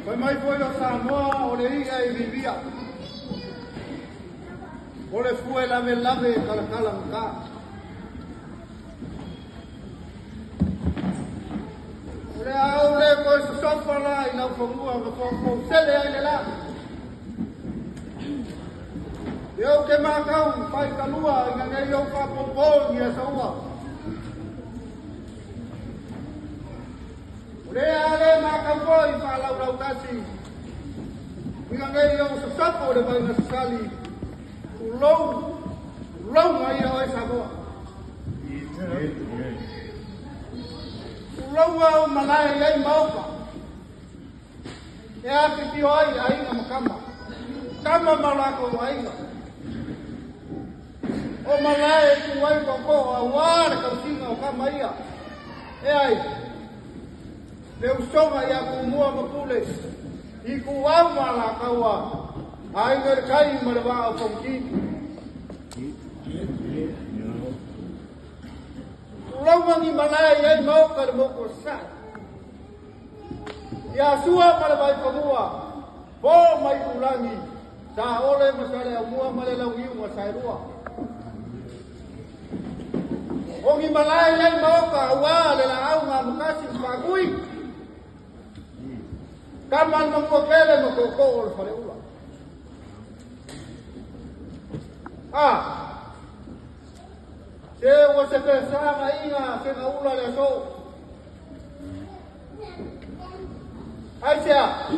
Fai mai foi o Samoa o le i'a e vivia. O le fue lave lave kalakala maka. O le au le koe sosofa la i lau fagua ma foufou sele ai le la. E au ke makau fai kalua ina nei au faapopo ni asaua. O le a le makau foi faalaulau tasi. Ina nei au sosofo le vaina sasali. Ulou, ulou mai ia oe Samoa. Ulou au malae i ai maoka. E afifio ai aiga ma kama. Kama ma lako aiga. O malae tu ai koko auā le kausiga o kama ia. E ai, le usoga ia kumua ma pule. I ku au ma la kaua. Aiga le kai ma le vaa o fongi. Ulou ni malae i ai maoka le moko sai. Ia sua ma le vai fanua, po mai ulangi, sa ole ma sa le aumua ma le lauiu ma sa erua. O ni malae i ai maoka auā le laau ngā makasi mfagui. Kama le mangua kele ma koko o le faleula. Ah, se ua se pesaga iga se gaula le aso. Ai sea,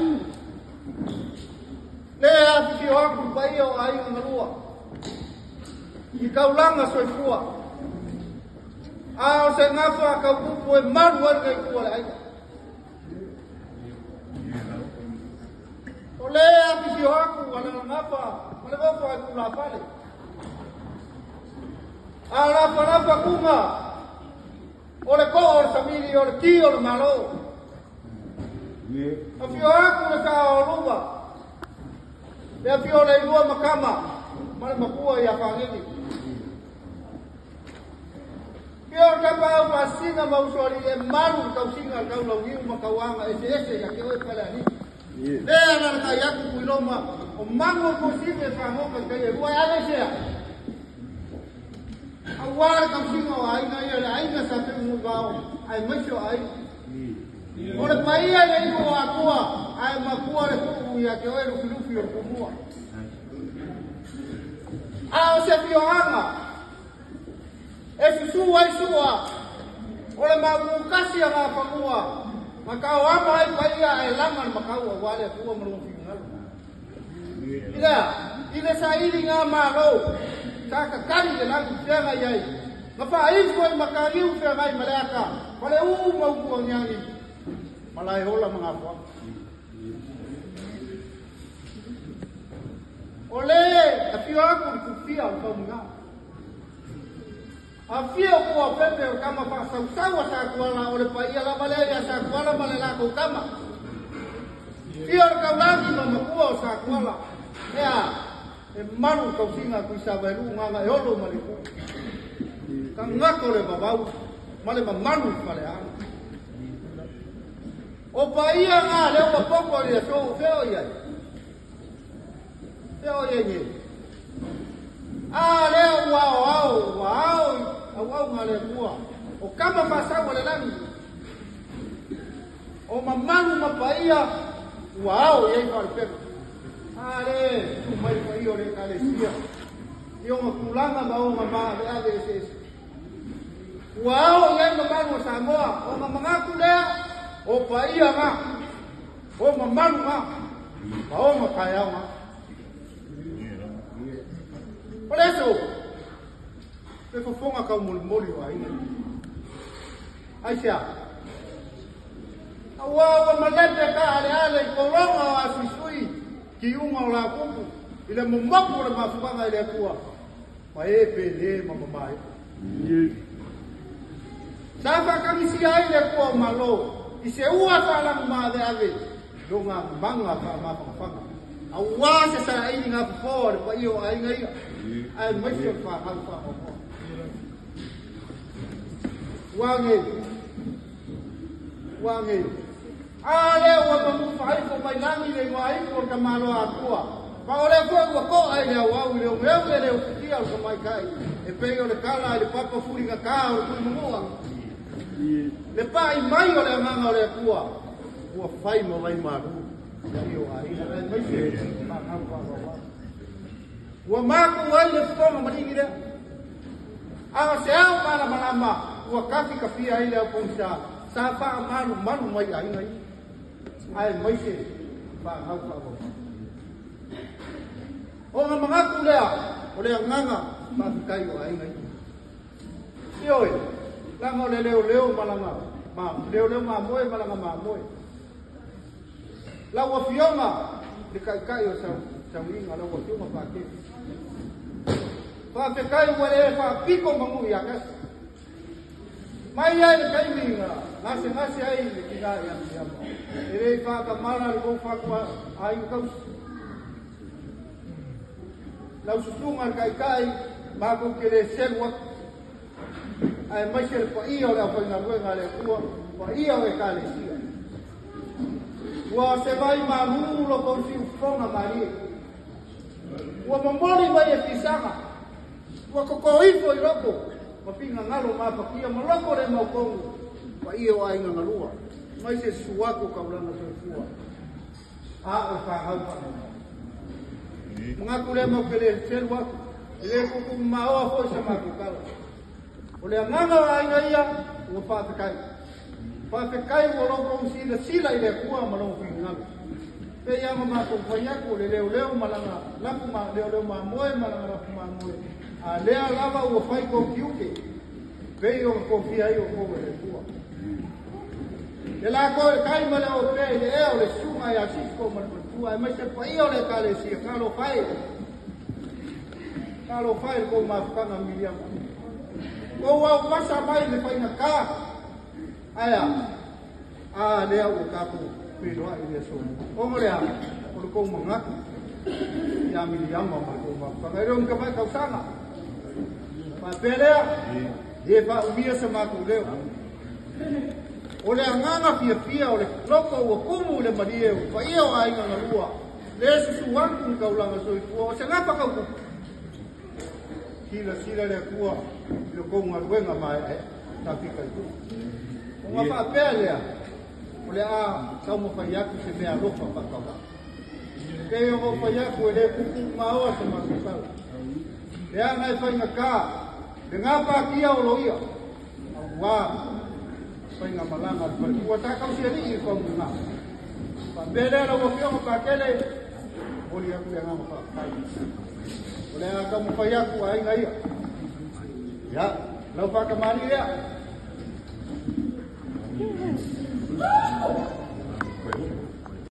le afifio aku le paia o aiga galua. I kaulanga soifua. A o se gafa a kaupupu e malu ai le gaifua le aiga. O le afifio aku a le gafa ma le nofo ai tulafale. A lafa lafa kuga o le ko'o o le samili o le ki o le malo. Afio aku le sa o luma. Le afio le ilua makama ma le makua ia fagili. Fio o tapa au pasina ma usoali e malu le tausiga le taulauiu ma tauaga eseese ia ke oe pale alii. Le ala le kai aku kuiloma o magu o posine e fagoka i kai e lua e ale sea. Auā le tausiga o aiga ia le aiga sa pe umuvao ae maise o aiga. O le paia le iu o atua ae makua le pu'u ia ke oe lufilufi o le pumua. A o se fioaga e susū ai sua o le maumukasi a ngā fagua ma kao ama ai paia ae laga le makau auā le Atua ma lona finagalo. I lea, i le saili ngā malo, sa kakali le lagi feagai ai, ma faaifo ai makaliu feagai ma le aka, ma le ū ma upu agiagi, ma lae ola ma gafoaga. O le afio aku le kufia o le faumuga. Afio kua pepe o kama faasausau a Sakuala o le paia lava lea ia Sakuala ma le lakou kama. Fio le kaulagi ma makua o Sakuala. Ea, e malu le tausiga a Tuisavailuu gaga e olo ma le uu. Kagako le vavau ma le mamalu i faleaga. O paia ngā leo ua poko i le aso o fea o i ai. Fea o i ai nei. A lea ua ao ao, ua ao i auauga a le Atua. O kama faasau a le lagi. O mamalu ma paia ua ao i ai faalepega. A le tu mai le paia o le Ekalesia i ona tulaga ma ona maaveave eseese. Ua ao i ai mamalu o Samoa, o manatu lea, o paia ngā, o mamalu ngā, ma o mataeao ngā. O le aso, le fofoga taumolimoli o aiga. Aisea? Auā ua malepe ka aleale i pologa o asuisui ki uga o lapupu i le momoku o le mafuaga i le Atua ma e pele ma mamae. Sa faakagisia ai le Atua o Malo i se ua faalagu maaveave i lona maga faamafagafaga. Auā se saili ngā fofoa o le paia o aiga ia, ae maise o le fanau faaoaoa. Ua nei, ua nei. A lea ua manufa aifo mai lagi le igoa ifo o le tamaloa Atua. Ma o lea foi ua to'a i le auau i le ogeoge le ufitia o le tamaitai e pei o le tala i le papa fuligatā o le Tuimanua. Le pa'i mai o le agaga o le Atua ua fai ma vaimalu paia o aiga aemaise fanau faaauau. Ua mapu ai le fofoga maligi lea. A o se ao malamalama ua kafikafia ai le aupogisa sa faamalumalu mai aiga ia aemaise fanau faaauau. Ona manatu lea o le agaga faafetai o aiga ia. Ioe, laga o le leoleo ma laga ma leoleo mamoe ma laga mamoe. Lau Afioga le taitai o sauiga, lau Afioga Patele. Faafetai ua le faapito manu ia tasi. Mai ai le taimi na gasegase ai le tina ia Miriama. E le i faatamala le tou fatu aiga tausi. Lau susuga le taitai, matou te le selu atu. Aemaise le paia o le aufaigaluega a le Atua, paia o Ekalesia. Ua se vai malu lo kou siufofoga malie. Ua momoli mai e fisaga. Ua totoifo i loko ma finagalo mafatia ma loko le mautonu paia o aiga galua. Mai se susu atu o taulaga soifua. A o le fanau faamoemoe. Manatu lea mau te le selu atu. E le tuutuu maoa foi sa matou tala. O le agaga o aiga ia, ua faafetai. Faafetai ua loutou silasila i le Atua ma lona finagalo. Pei lava ona matou fai atu, o le leoleo ma lana lafu ma leoleo mamoe ma lana lafu mamoe, a lea lava ua fai tou tiute, pei ona tofia ai outou e le Atua. Le latou e tai ma le opea i le ea o le susuga ia Sisko ma le faletua, aemaise le paia o le Ekalesia, talofa e, talofa e i le tou mafutaga Miriama. Tou aumasa mai le faigata, ae a? A lea ua tatou feiloai i le aso. Ona o le a? O le tou manatu ia Miriama ma le tou mafutaga. E le o ni tamai tausaga. Faapea lea, e faaumia se matou leo. O le agaga fiafia o le loko ua tumu i le malie o paia o aiga galua, le susu atu i taulaga soifua o se gafa tautupu. Silasila le Atua i le tou galuega maeaea sa fitaituga. Ona faapea lea, o le a taumafai atu se mea alofa faatauvaa. Pei ona ou fai atu e le tuutuu maoa se matou tala. Leaga e faigata le gapatia o loia, aua faigamalaga a le faletua sa tausialii i le faumuga. Faapea lea lau Afioga Patele, momoli atu le agaga faafetai. O le a taumafai atu aiga ia. Ia, lau faatamalii lea.